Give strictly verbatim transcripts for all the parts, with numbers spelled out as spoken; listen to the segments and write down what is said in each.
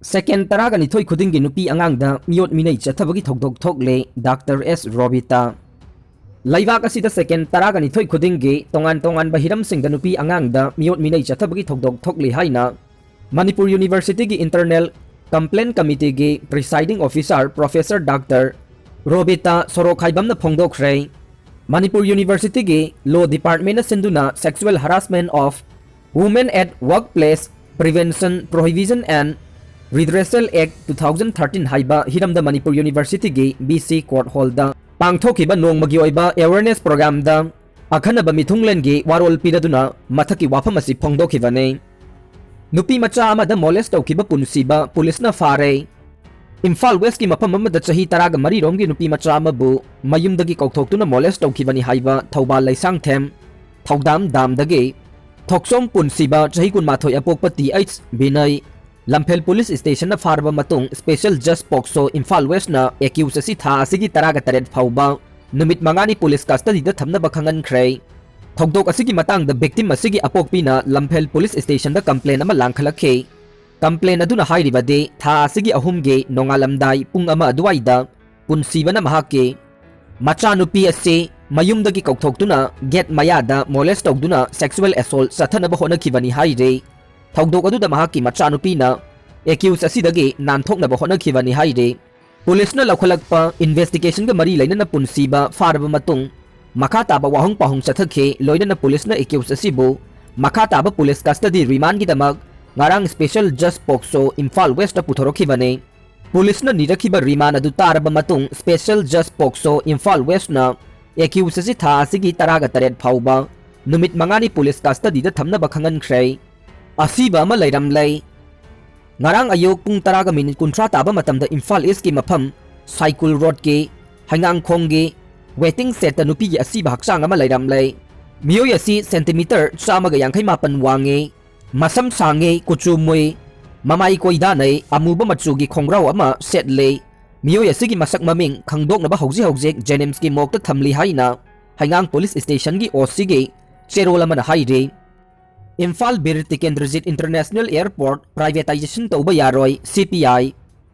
ꯁꯦꯀꯦꯟ ꯇꯔꯥꯒ ꯅꯤꯊꯣꯏ ꯈꯨꯗꯤꯡꯒꯤ ꯅꯨꯄꯤ ꯑꯉꯥꯡꯗ ꯃꯤꯑꯣꯠ ꯃꯤꯅꯩ ꯆꯠꯊꯕꯒꯤ ꯊꯧꯗꯣꯛ ꯊꯣꯛꯂꯦ꯫ ꯗꯥꯛꯇꯔ ꯑꯦꯁ ꯔꯣꯕꯤꯇꯥ꯫ ꯂꯩꯕꯥꯛ ꯑꯁꯤꯗ ꯁꯦꯀꯦꯟ ꯇꯔꯥꯒ ꯅꯤꯊꯣꯏ ꯈꯨꯗꯤꯡꯒꯤ ꯇꯣꯉꯥꯟ ꯇꯣꯉꯥꯟꯕ ꯍꯤꯔꯝꯁꯤꯡꯗ ꯅꯨꯄꯤ ꯑꯉꯥꯡꯗ ꯃꯤꯑꯣꯠ ꯃꯤꯅꯩ ꯆꯠꯊꯕꯒꯤ ꯊꯧꯗꯣꯛ ꯊꯣꯛꯂꯤ ꯍꯥꯏꯅ ꯃꯅꯤꯄꯨꯔ ꯌꯨꯅꯤꯚꯔꯁꯤꯇꯤꯒꯤ ꯏꯟꯇꯔꯅꯦꯜ ꯀꯝꯄ꯭ꯂꯦꯟ ꯀꯃꯤꯇꯤꯒꯤ presiding officer professor doctor Robita ꯁꯣꯔꯣꯈꯥꯏꯕꯝꯅ ꯐꯣꯡꯗꯣꯛꯈ꯭ꯔꯦ꯫ ꯃꯅꯤꯄꯨꯔ ꯌꯨꯅꯤꯚꯔꯁꯤꯇꯤꯒꯤ ꯂꯣ ꯗꯤꯄꯥꯔꯠꯃꯦꯟꯅ ꯁꯤꯟꯗꯨꯅ Sexual Harassment of Women at Workplace, Prevention, Prohibition and Redressal Act two thousand thirteen ꯍꯥꯏꯕ ꯍꯤꯔꯝꯗ ꯃꯅꯤꯄꯨꯔ ꯌꯨꯅꯤꯚꯔꯁꯤꯇꯤꯒꯤ ꯕꯤ ꯁꯤ ꯀꯣꯔꯠ ꯍꯣꯜꯗ ꯄꯥꯡꯊꯣꯛꯈꯤꯕ ꯅꯣꯡꯃꯒꯤ ꯑꯣꯏꯕ ꯑꯦꯋꯦꯔꯅꯦꯁ ꯄ꯭ꯔꯣꯒ꯭ꯔꯥꯝꯗ ꯑꯈꯟꯅꯕ ꯃꯤꯊꯨꯡꯂꯦꯟꯒꯤ ꯋꯥꯔꯣꯜ ꯄꯤꯔꯗꯨꯅ ꯃꯊꯛꯀꯤ ꯋꯥꯐꯝ ꯑꯁꯤ ꯐꯣꯡꯗꯣꯛꯈꯤꯕꯅꯤ꯫ ꯅꯨꯄꯤ ꯃꯆꯥ ꯑꯃꯗ ꯃꯣꯂꯦꯁ ꯇꯧꯈꯤꯕ ꯄꯨꯟꯁꯤꯕ ꯄꯨꯂꯤꯁꯅ ꯐꯥꯔꯦ꯫ ꯏꯝꯐꯥꯜ ꯋꯦꯁꯀꯤ ꯃꯐꯝ ꯑꯃꯗ ꯆꯍꯤ ꯇꯔꯥꯒ ꯃꯔꯤ ꯔꯣꯝꯒꯤ ꯅꯨꯄꯤ ꯃꯆꯥ ꯑꯃꯕꯨ ꯃꯌꯨꯝꯗꯒꯤ ꯀꯧꯊꯣꯛꯇꯨꯅ ꯃꯣꯂꯦꯁ ꯇꯧꯈꯤꯕꯅꯤ ꯍꯥꯏꯕ ꯊꯧꯕꯥꯜ ꯂꯩꯁꯥꯡꯊꯦꯝ ꯊꯧꯗꯥꯝ ꯗꯥꯝꯗꯒꯤ ꯊꯣꯛꯆꯣꯝ ꯄꯨꯟꯁꯤꯕ ꯆꯍꯤ ꯀꯨꯟꯃꯥꯊꯣꯏ ꯑꯄꯣꯛꯄ ꯇꯤ ꯑꯩꯆ ꯕꯤꯅꯩ ꯂꯝꯐꯦꯜ ꯄꯨꯂꯤꯁ ꯁ꯭ꯇꯦꯁꯟꯅ ꯐꯥꯔꯕ ꯃꯇꯨꯡ, ꯁ꯭ꯄꯦꯁꯦꯜ ꯖꯁ ꯄꯣꯛꯁꯣ ꯏꯝꯐꯥꯜ ꯋꯦꯁꯅ ꯑꯦꯀ꯭ꯌꯨꯁ ꯑꯁꯤ ꯊꯥ ꯑꯁꯤꯒꯤ ꯇꯔꯥꯒ ꯇꯔꯦꯠ ꯐꯥꯎꯕ ꯅꯨꯃꯤꯠ ꯃꯉꯥꯅꯤ ꯄꯨꯂꯤꯁ ꯀꯁꯇꯗꯤꯗ ꯊꯝꯅꯕ ꯈꯪꯍꯟꯈ꯭ꯔꯦ꯫ ꯊꯧꯗꯣꯛ ꯑꯁꯤꯒꯤ ꯃꯇꯥꯡꯗ ꯚꯤꯛꯇꯤꯝ ꯑꯁꯤꯒꯤ ꯑꯄꯣꯛꯄꯤꯅ ꯂꯝꯐꯦꯜ ꯄꯨꯂꯤꯁ ꯁ꯭ꯇꯦꯁꯟꯗ ꯀꯝꯄ꯭ꯂꯦꯟ ꯑꯃ ꯂꯥꯡꯈꯠꯂꯛꯈꯤ꯫ ꯀꯝꯄ꯭ꯂꯦꯟ ꯑꯗꯨꯅ ꯍꯥꯏꯔꯤꯕꯗꯤ, ꯊꯥ ꯑꯁꯤꯒꯤ ꯑꯍꯨꯝꯒꯤ ꯅꯣꯡꯉꯥꯜꯂꯝꯗꯥꯏ ꯄꯨꯡ ꯑꯃ ꯑꯗꯨꯋꯥꯏꯗ ꯄꯨꯟꯁꯤꯕꯅ ꯃꯍꯥꯛꯀꯤ ꯃꯆꯥꯅꯨꯄꯤ ꯑꯁꯤ ꯃꯌꯨꯝꯗꯒꯤ ꯀꯧꯊꯣꯛꯇꯨꯅ ꯒꯦꯠ ꯃꯌꯥꯗ ꯃꯣꯂꯦꯁ ꯇꯧꯗꯨꯅ ꯁꯦꯛꯁꯨꯑꯦꯜ ꯑꯦꯁꯣꯜ ꯆꯠꯊꯅꯕ ꯍꯣꯠꯅꯈꯤꯕꯅꯤ ꯍꯥꯏꯔꯤ꯫ ꯊꯧꯗꯣꯛ ꯑꯗꯨꯗ ꯃꯍꯥꯛꯀꯤ ꯃꯆꯥꯅꯨꯄꯤꯅ ꯑꯦꯀ꯭ꯌꯨꯁ ꯑꯁꯤꯗꯒꯤ ꯅꯥꯟꯊꯣꯛꯅꯕ ꯍꯣꯠꯅꯈꯤꯕꯅꯤ ꯍꯥꯏꯔꯤ꯫ ꯄꯨꯂꯤꯁꯅ ꯂꯧꯈꯠꯂꯛꯄ ꯏꯟꯚꯦꯁꯇꯤꯒꯦꯁꯟꯒ ꯃꯔꯤ ꯂꯩꯅꯅ ꯄꯨꯟꯁꯤꯕ ꯐꯥꯔꯕ ꯃꯇꯨꯡ, ꯃꯈꯥ ꯇꯥꯕ ꯋꯥꯍꯪ ꯄꯥꯎꯍꯪ ꯆꯠꯊꯈꯤ꯫ ꯂꯣꯏꯅꯅ ꯄꯨꯂꯤꯁꯅ ꯑꯦꯀ꯭ꯌꯨꯁ ꯑꯁꯤꯕꯨ ꯃꯈꯥ ꯇꯥꯕ ꯄꯨꯂꯤꯁ ꯀꯁꯇꯗꯤ ꯔꯤꯃꯥꯟꯒꯤꯗꯃꯛ ꯉꯔꯥꯡ ꯁ꯭ꯄꯦꯁꯦꯜ ꯖꯁ ꯄꯣꯛꯁꯣ ꯏꯝꯐꯥꯜ ꯋꯦꯁꯇ ꯄꯨꯊꯣꯔꯛꯈꯤꯕꯅꯤ꯫ ꯄꯨꯂꯤꯁꯅ ꯅꯤꯔꯛꯈꯤꯕ ꯔꯤꯃꯥꯟ ꯑꯗꯨ ꯇꯥꯔꯕ ꯃꯇꯨꯡ, ꯁ꯭ꯄꯦꯁꯦꯜ ꯖꯁ ꯄꯣꯛꯁꯣ ꯏꯝꯐꯥꯜ ꯋꯦꯁꯅ ꯑꯦꯀ꯭ꯌꯨꯁ ꯑꯁꯤ ꯊꯥ ꯑꯁꯤꯒꯤ ꯇꯔꯥꯒ ꯇꯔꯦꯠ ꯐꯥꯎꯕ ꯅꯨꯃꯤꯠ ꯃꯉꯥꯅꯤ ꯄꯨꯂꯤꯁ ꯀꯁꯇꯗꯤꯗ ꯊꯝꯅꯕ ꯈꯪꯍꯟꯈ꯭ꯔꯦ꯫ ꯑꯁꯤꯕ ꯑꯃ ꯂꯩꯔꯝꯂꯦ꯫ ꯉꯔꯥꯡ ꯑꯌꯨꯛ ꯄꯨꯡ ꯇꯔꯥꯒ ꯃꯤꯅꯤꯠ ꯀꯨꯟꯊ꯭ꯔꯥ ꯇꯥꯕ ꯃꯇꯝꯗ ꯏꯝꯐꯥꯜ ꯏꯁꯀꯤ ꯃꯐꯝ ꯁꯥꯏꯀꯨꯜ ꯔꯣꯗꯀꯤ ꯍꯩꯉꯥꯡꯈꯣꯡꯒꯤ ꯋꯦꯇꯤꯡ ꯁꯦꯠꯇ ꯅꯨꯄꯤꯒꯤ ꯑꯁꯤꯕ ꯍꯛꯆꯥꯡ ꯑꯃ ꯂꯩꯔꯝꯂꯦ꯫ ꯃꯤꯑꯣꯏ ꯑꯁꯤ ꯁꯦꯟꯇꯤꯃꯤꯇꯔ ꯆꯥꯝꯃꯒ ꯌꯥꯡꯈꯩ ꯃꯥꯄꯟ ꯋꯥꯡꯉꯤ, ꯃꯁꯝ ꯁꯥꯡꯉꯤ, ꯀꯨꯆꯨ ꯃꯨꯏ, ꯃꯃꯥꯏ ꯀꯣꯏꯗꯥꯅꯩ, ꯑꯃꯨꯕ ꯃꯆꯨꯒꯤ ꯈꯣꯡꯒ꯭ꯔꯥꯎ ꯑꯃ ꯁꯦꯠꯂꯤ꯫ ꯃꯤꯑꯣꯏ ꯑꯁꯤꯒꯤ ꯃꯁꯛ ꯃꯃꯤꯡ ꯈꯪꯗꯣꯛꯅꯕ ꯍꯧꯖꯤꯛ ꯍꯧꯖꯤꯛ ꯖꯦꯅꯤꯝꯁꯀꯤ ꯃꯣꯔꯒꯇ ꯊꯝꯂꯤ ꯍꯥꯏꯅ ꯍꯩꯉꯥꯡ ꯄꯨꯂꯤꯁ ꯁ꯭ꯇꯦꯁꯟꯒꯤ ꯑꯣ ꯁꯤꯒꯤ ꯆꯦꯔꯣꯜ ꯑꯃꯅ ꯍꯥꯏꯔꯤ꯫ ꯏꯝꯐꯥꯜ ꯕꯤꯔ ꯇꯤꯀꯦꯟꯗ꯭ꯔꯖꯤꯠ ꯏꯟꯇꯔꯅꯦꯁꯅꯦꯜ ꯑꯦꯌꯔꯄꯣꯔꯠ ꯄ꯭ꯔꯥꯏꯚꯦꯇꯥꯏꯖꯦꯁꯟ ꯇꯧꯕ ꯌꯥꯔꯣꯏ, ꯁꯤ ꯄꯤ ꯑꯥꯏ꯫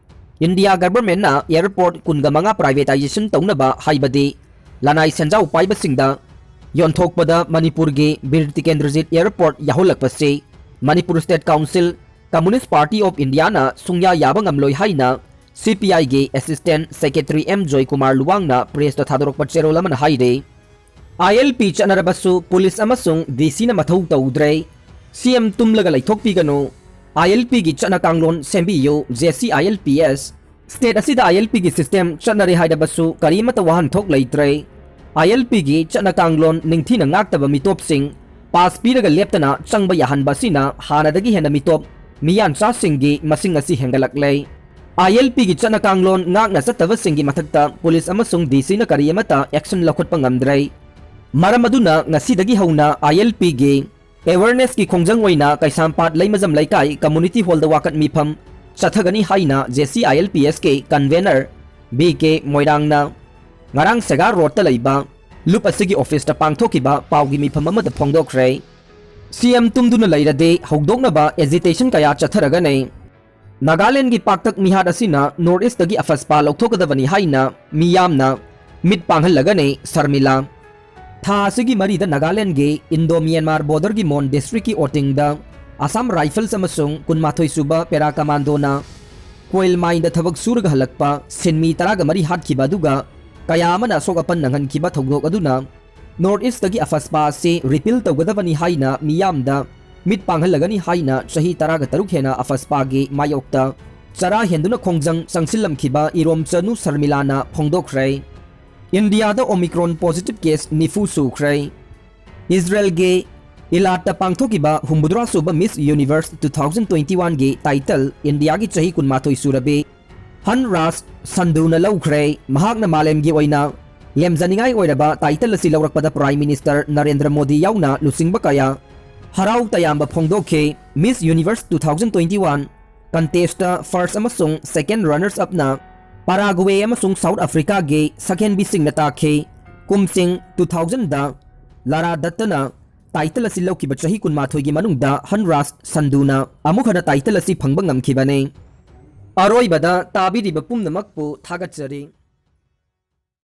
ꯏꯟꯗꯤꯌꯥ ꯒꯚꯔꯟꯃꯦꯟꯠꯅ ꯑꯦꯌꯔꯄꯣꯔꯠ ꯀꯨꯟꯒ ꯃꯉꯥ ꯄ꯭ꯔꯥꯏꯚꯦꯇꯥꯏꯖꯦꯁꯟ ꯇꯧꯅꯕ ꯍꯥꯏꯕꯗꯤ ꯂꯅꯥꯏ ꯁꯦꯟꯖꯥꯎ ꯄꯥꯏꯕꯁꯤꯡꯗ ꯌꯣꯟꯊꯣꯛꯄꯗ ꯃꯅꯤꯄꯨꯔꯒꯤ ꯕꯤꯔ ꯇꯤꯀꯦꯟꯗ꯭ꯔꯖꯤꯠ ꯑꯦꯌꯔꯄꯣꯔꯠ ꯌꯥꯍꯜꯂꯛꯄꯁꯤ Manipur state council, communist party of ꯏꯟꯗꯤꯌꯥꯅ ꯁꯨꯡꯌꯥ ꯌꯥꯕ ꯉꯝꯂꯣꯏ ꯍꯥꯏꯅ ꯁꯤ ꯄꯤ ꯑꯥꯏꯒꯤ ꯑꯦꯁꯤꯁ꯭ꯇꯦꯟꯠ ꯁꯦꯀ꯭ꯔꯦꯇꯔꯤ ꯑꯦꯝ ꯖꯣꯏꯀꯨꯃꯥꯔ ꯂꯨꯋꯥꯡꯅ ꯄ꯭ꯔꯦꯁꯇ ꯊꯥꯗꯣꯔꯛꯄ ꯆꯦꯔꯣꯜ ꯑꯃꯅ ꯍꯥꯏꯔꯤ꯫ ꯑꯥꯏ ꯑꯦꯜ ꯄꯤ ꯆꯠꯅꯔꯕꯁꯨ ꯄꯨꯂꯤꯁ ꯑꯃꯁꯨꯡ ꯗꯤ ꯁꯤꯅ ꯃꯊꯧ ꯇꯧꯗ꯭ꯔꯦ꯫ ꯁꯤ ꯑꯦꯝ ꯇꯨꯝꯂꯒ ꯂꯩꯊꯣꯛꯄꯤꯒꯅꯨ꯫ ꯑꯥꯏ ꯑꯦꯜ ꯄꯤꯒꯤ ꯆꯠꯅ ꯀꯥꯡꯂꯣꯟ ꯁꯦꯝꯕꯤꯌꯨ, J C I L P S. State ꯑꯁꯤꯗ ꯑꯥꯏ ꯑꯦꯜ ꯄꯤꯒꯤ ꯁꯤꯁ꯭ꯇꯦꯝ ꯆꯠꯅꯔꯦ ꯍꯥꯏꯔꯕꯁꯨ ꯀꯔꯤꯃꯠꯇ ꯋꯥꯍꯟꯊꯣꯛ ꯂꯩꯇ꯭ꯔꯦ꯫ ꯑꯥꯏ ꯑꯦꯜ ꯄꯤꯒꯤ ꯆꯠꯅ ꯀꯥꯡꯂꯣꯟ ꯅꯤꯡꯊꯤꯅ ꯉꯥꯛꯇꯕ ꯃꯤꯇꯣꯞꯁꯤꯡ ꯄꯥꯁ ꯄꯤꯔꯒ ꯂꯦꯞꯇꯅ ꯆꯪꯕ ꯌꯥꯍꯟꯕ ꯑꯁꯤꯅ ꯍꯥꯟꯅꯗꯒꯤ ꯍꯦꯟꯅ ꯃꯤꯇꯣꯞ ꯃꯤꯌꯥꯟꯆꯥꯁꯤꯡꯒꯤ ꯃꯁꯤꯡ ꯑꯁꯤ ꯍꯦꯟꯒꯠꯂꯛꯂꯦ꯫ ꯑꯥꯏ ꯑꯦꯜ ꯄꯤꯒꯤ ꯆꯠꯅ ꯀꯥꯡꯂꯣꯟ ꯉꯥꯛꯅ ꯆꯠꯇꯕꯁꯤꯡꯒꯤ ꯃꯊꯛꯇ ꯄꯨꯂꯤꯁ ꯑꯃꯁꯨꯡ ꯗꯤ ꯁꯤꯅ ꯀꯔꯤ ꯑꯃꯠꯇ ꯑꯦꯛꯁꯟ ꯂꯧꯈꯠꯄ ꯉꯝꯗ꯭ꯔꯦ꯫ ꯃꯔꯝ ꯑꯗꯨꯅ ꯉꯁꯤꯗꯒꯤ ꯍꯧꯅ ꯑꯥꯏ ꯑꯦꯜ ꯄꯤꯒꯤ ꯑꯦꯋꯦꯔꯅꯦꯁꯀꯤ ꯈꯣꯡꯖꯪ ꯑꯣꯏꯅ ꯀꯩꯁꯥꯝꯄꯥꯠ ꯂꯩꯃꯖꯝ ꯂꯩꯀꯥꯏ ꯀꯝꯃ꯭ꯌꯨꯅꯤꯇꯤ ꯍꯣꯜꯗ ꯋꯥꯀꯠ ꯃꯤꯐꯝ ꯆꯠꯊꯒꯅꯤ ꯍꯥꯏꯅ J C I L P ꯑꯦꯁꯀꯤ ꯀꯟꯚꯦꯅꯔ ꯕꯤ ꯀꯦ ꯃꯣꯏꯔꯥꯡꯅ ꯉꯔꯥꯡ ꯁꯦꯒꯥ ꯔꯣꯗꯇ ꯂꯩꯕ ꯂꯨꯞ ꯑꯁꯤꯒꯤ ꯑꯣꯐꯤꯁꯇ ꯄꯥꯡꯊꯣꯛꯈꯤꯕ ꯄꯥꯎꯒꯤ ꯃꯤꯐꯝ ꯑꯃꯗ ꯐꯣꯡꯗꯣꯛꯈ꯭ꯔꯦ꯫ ꯁꯤ ꯑꯦꯝ ꯇꯨꯝꯗꯨꯅ ꯂꯩꯔꯗꯤ ꯍꯧꯗꯣꯛꯅꯕ ꯑꯦꯖꯤꯇꯦꯁꯟ ꯀꯌꯥ ꯆꯠꯊꯔꯒꯅꯤ꯫ ꯅꯥꯒꯥꯂꯦꯟꯗꯒꯤ ꯄꯥꯛꯇꯛ ꯃꯤꯍꯥꯠ ꯑꯁꯤꯅ ꯅꯣꯔꯠ ꯏꯁ꯭ꯇꯒꯤ ꯑꯐꯁꯄꯥ ꯂꯧꯊꯣꯛꯀꯗꯕꯅꯤ ꯍꯥꯏꯅ ꯃꯤꯌꯥꯝꯅ ꯃꯤꯠ ꯄꯥꯡꯍꯜꯂꯒꯅꯤ ꯁꯔꯃꯤꯂꯥ꯫ ꯊꯥ ꯑꯁꯤꯒꯤ ꯃꯔꯤꯗ ꯅꯥꯒꯥꯂꯦꯟꯗꯒꯤ ꯏꯟꯗꯣ ꯃ꯭ꯌꯥꯟꯃꯥꯔ ꯕꯣꯔꯗꯔꯒꯤ ꯃꯣꯟ ꯗꯤꯁꯇ꯭ꯔꯤꯛꯀꯤ ꯑꯣꯇꯤꯡꯗ ꯑꯁꯥꯝ ꯔꯥꯏꯐꯜꯁ ꯑꯃꯁꯨꯡ ꯀꯨꯟꯃꯥꯊꯣꯏ ꯁꯨꯕ ꯄꯦꯔꯥ ꯀꯃꯥꯟꯗꯣꯅ ꯀꯣꯏꯜ ꯃꯥꯏꯟꯗ ꯊꯕꯛ ꯁꯨꯔꯒ ꯍꯜꯂꯛꯄ ꯁꯤꯟꯃꯤ ꯇꯔꯥꯒ ꯃꯔꯤ ꯍꯥꯠꯈꯤꯕ ꯑꯗꯨꯒ ꯀꯌꯥ ꯑꯃꯅ ꯑꯁꯣꯛ ꯑꯄꯟ ꯅꯪꯍꯟꯈꯤꯕ ꯊꯧꯗꯣꯛ ꯑꯗꯨꯅ ꯅꯣꯔꯠ ꯏꯁ꯭ꯇꯒꯤ ꯑꯐꯁꯄꯥ ꯑꯁꯤ ꯔꯤꯄꯤꯜ ꯇꯧꯒꯗꯕꯅꯤ ꯍꯥꯏꯅ ꯃꯤꯌꯥꯝꯗ ꯃꯤꯠ ꯄꯥꯡꯍꯜꯂꯒꯅꯤ ꯍꯥꯏꯅ ꯆꯍꯤ ꯇꯔꯥꯒ ꯇꯔꯨꯛ ꯍꯦꯟꯅ ꯑꯐꯁꯄꯥꯒꯤ ꯃꯥꯌꯣꯛꯇ ꯆꯔꯥ ꯍꯦꯟꯗꯨꯅ ꯈꯣꯡꯖꯪ ꯆꯪꯁꯤꯜꯂꯝꯈꯤꯕ ꯏꯔꯣꯝꯆꯅꯨ ꯁꯔꯃꯤꯂꯥꯅ ꯐꯣꯡꯗꯣꯛꯈ꯭ꯔꯦ꯫ ꯏꯟꯗꯤꯌꯥꯗ ꯑꯣꯃꯤꯀ꯭ꯔꯣꯟ ꯄꯣꯖꯤꯇꯤꯚ ꯀꯦꯁ ꯅꯤꯐꯨ ꯁꯨꯈ꯭ꯔꯦ꯫ ꯏꯖꯔꯦꯜꯒꯤ ꯏꯂꯥꯠꯇ ꯄꯥꯡꯊꯣꯛꯈꯤꯕ ꯍꯨꯝꯐꯨꯇꯔꯥ ꯁꯨꯕ ꯃꯤꯁ ꯌꯨꯅꯤꯚꯔꯁ ꯇꯨ ꯊꯥꯎꯖꯟ ꯇ꯭ꯋꯦꯟꯇꯤ ꯋꯥꯟꯒꯤ ꯇꯥꯏꯇꯜ ꯏꯟꯗꯤꯌꯥꯒꯤ ꯆꯍꯤ ꯀꯨꯟꯃꯥꯊꯣꯏ ꯁꯨꯔꯕꯤ ꯍꯟ ꯔꯥꯖ ꯁꯟꯙꯨꯅ ꯂꯧꯈ꯭ꯔꯦ꯫ ꯃꯍꯥꯛꯅ ꯃꯥꯂꯦꯝꯒꯤ ꯑꯣꯏꯅ ꯂꯦꯝꯖꯅꯤꯡꯉꯥꯏ ꯑꯣꯏꯔꯕ ꯇꯥꯏꯇꯜ ꯑꯁꯤ ꯂꯧꯔꯛꯄꯗ ꯄ꯭ꯔꯥꯏꯝ ꯃꯤꯅꯤꯁꯇꯔ ꯅꯔꯦꯟꯗ꯭ꯔ ꯃꯣꯗꯤ ꯌꯥꯎꯅ ꯂꯨꯆꯤꯡꯕ ꯀꯌꯥ ꯍꯔꯥꯎ ꯇꯌꯥꯝꯕ ꯐꯣꯡꯗꯣꯛꯈꯤ꯫ Miss Universe two thousand twenty one contest first ꯑꯃꯁꯨꯡ ꯁꯦꯀꯦꯟ ꯔꯅꯔꯁ ꯑꯞꯅ ꯄꯥꯔꯥꯒꯨꯋꯦ ꯑꯃꯁꯨꯡ ꯁꯥꯎꯠ ꯑꯐ꯭ꯔꯤꯀꯥꯒꯤ ꯁꯛꯍꯦꯟꯕꯤꯁꯤꯡꯅ ꯇꯥꯈꯤ꯫ ꯀꯨꯝꯁꯤꯡ ꯇꯨ ꯊꯥꯎꯖꯟꯗ ꯂꯥꯔꯥ ꯗꯠꯇꯅ ꯇꯥꯏꯇꯜ ꯑꯁꯤ ꯂꯧꯈꯤꯕ ꯆꯍꯤ ꯀꯨꯟꯃꯥꯊꯣꯏꯒꯤ ꯃꯅꯨꯡꯗ ꯍꯟꯔꯥꯖ ꯁꯟꯙꯨꯅ ꯑꯃꯨꯛ ꯍꯟꯅ ꯇꯥꯏꯇꯜ ꯑꯁꯤ ꯐꯪꯕ ꯉꯝꯈꯤꯕꯅꯤ꯫ ꯑꯔꯣꯏꯕꯗ ꯇꯥꯕꯤꯔꯤꯕ ꯄꯨꯝꯅꯃꯛꯄꯨ ꯊꯥꯒꯠꯆꯔꯤ꯫